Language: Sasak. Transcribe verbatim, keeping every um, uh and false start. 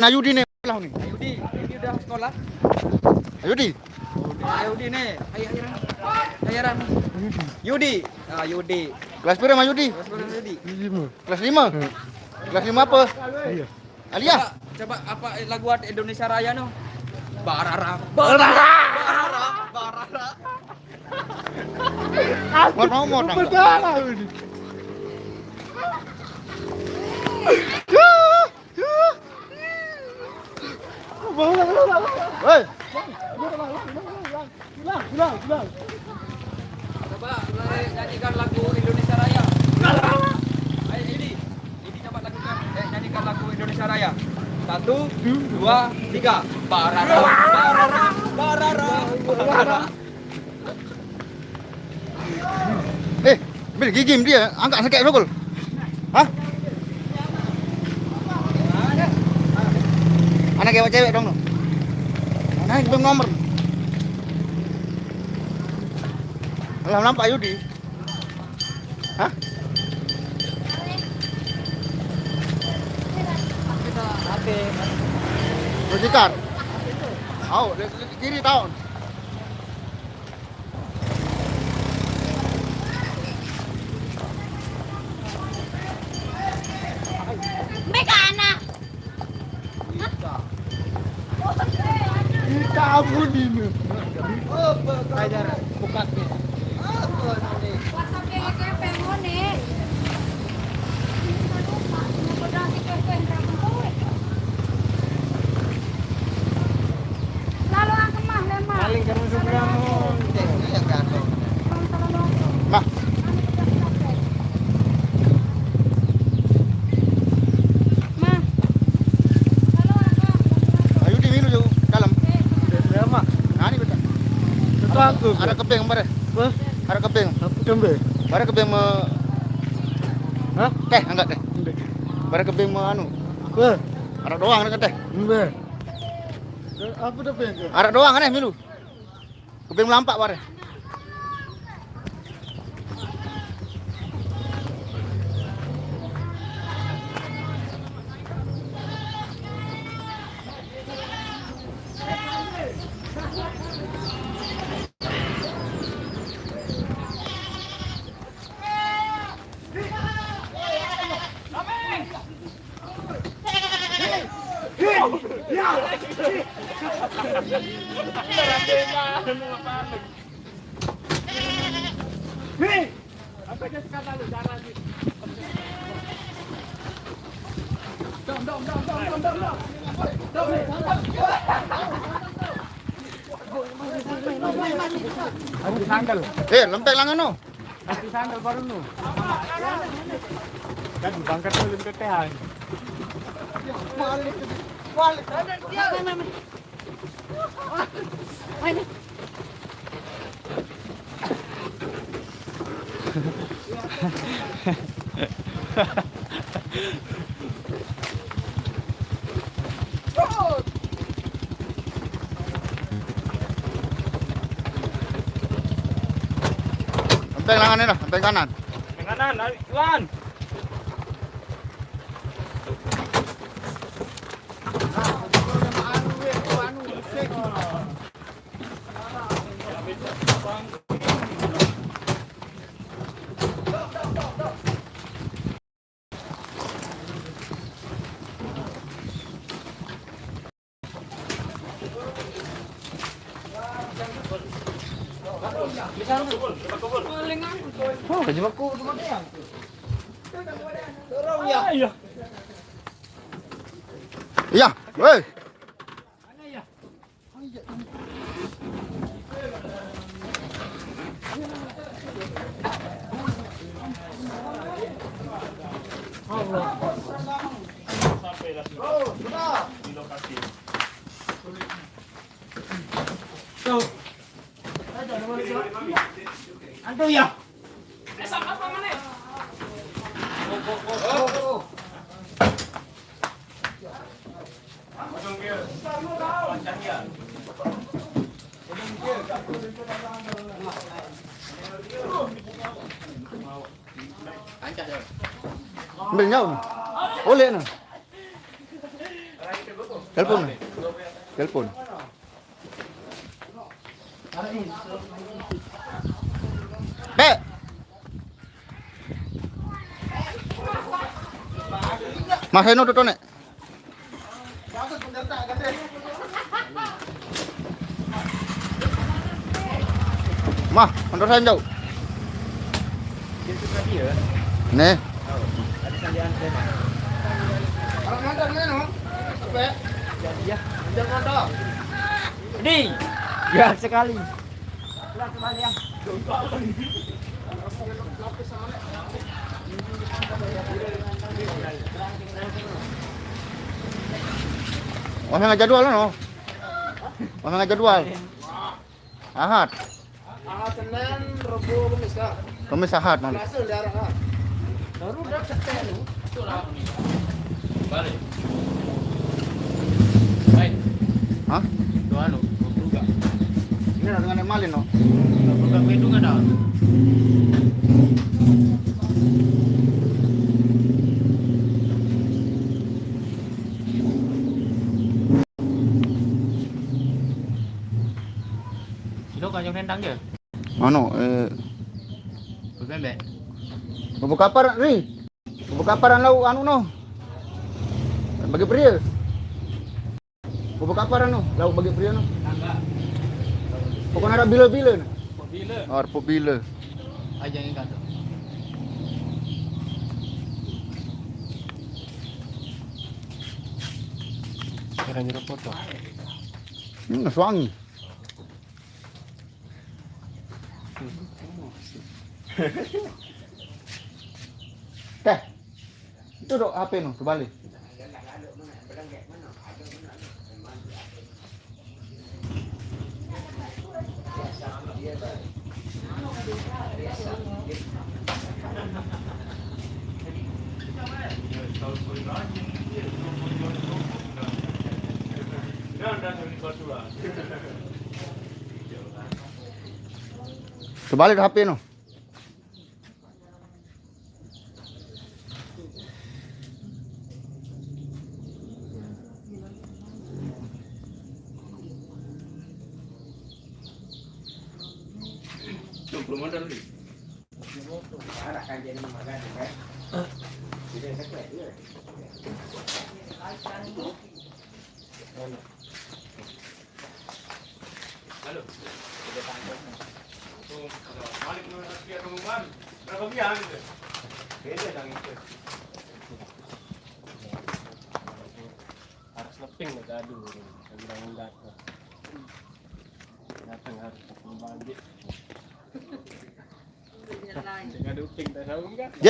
Ayudi nih lah nih. Ayudi, Ayudi udah sekolah. Ayudi. Ayudi nih. Ayo, ayo, Ran. Ayo, Ran. Yudi. Ah, Yudi. Kelas pira, Mas Yudi? Kelas berapa, Yudi? Kelas lima. Kelas lima apa? Iya. Alia. Coba, coba apa, eh, lagu Indonesia Raya no? Barara, barara, barara, barara. Mau ngomong, Tang? Betul. Hei. Coba, eh, nyanyikan lagu Indonesia Raya. Ayo, ini. Ini coba lakukan, eh, nyanyikan lagu Indonesia Raya. Satu, dua, tiga. Barara, barara, barara, barara. Eh, bil gigim dia, angkat sakit pukul. Hah? Anak cewek dong, no. Anak belum nomor. Alah, nampak Yudi. Hah? Rujukan. Oh, di, di kiri tahun. Mega anak. Kita ampun ini. Ajar buka nih. WhatsApp yang kepeng ngene. Lalu angkemah lemah. Paling keren sebelah. Mah. Ayo di minu jauh dalam. Lama. Nani beta. Ada kepeng bare. Wah. Ada kepeng. Apa kembe? Ada kepeng me. Hah? Teh, angkat teh. Ada kepeng me anu. Wah. Ada doang ada teh. Kembe. Apa dah peng? Ada doang aneh milu. Kuping melampak bare. Eh, lempeng langan no. Tapi sandal baru nu. Kan bangkat nu lem ketehan. Balik. Balik. Ini. Lempeng langan ni lah, lempeng kanan. Lempeng kanan, ayo, Iwan. Oh, kejebak ku, kejebak dia. Dorong ya. Iya, woi. Tuh. Antum ya. Ambil nyawa. Oleh na. Telepon. Telepon. Bek. Mas Eno tuh, Tonek. Mah, motor saya jauh. Nih. Di. Ya, sekali. Wah, nggak jadwal, no. Wah, nggak jadwal. Ahad. Ah, Senin, Rebo, Kemis kah? Kemis, Ahad, nanti. Selasa udah arah kah? Baru udah cetek lu. Balik. Baik. Hah? Tuh anu, buka. Ini ada dengan yang malin, no. Buka pintu nggak ada. Silo kanyang nendang dia. Anu, eh, Bebek. bubuk apa, Ri? Bubuk apa, anu, anu, no? Bagi pria. Bubuk apa, anu? Lauk bagi pria, no. Pokoknya ada bila-bila, no. Bila? Ada bila. Aja yang kata. Sekarang jeruk potong. Hmm, nasi wangi. Teh, itu dok H P, no, kembali. Kembali ke H P, no. Halo. Balik ke Mas Fiat, Bang Umar. Berapa biar gitu? Beda dong itu. Harus leping, nggak gaduh. Saya bilang enggak tuh. Datang harus leping balik. Nggak duping, tak tahu enggak?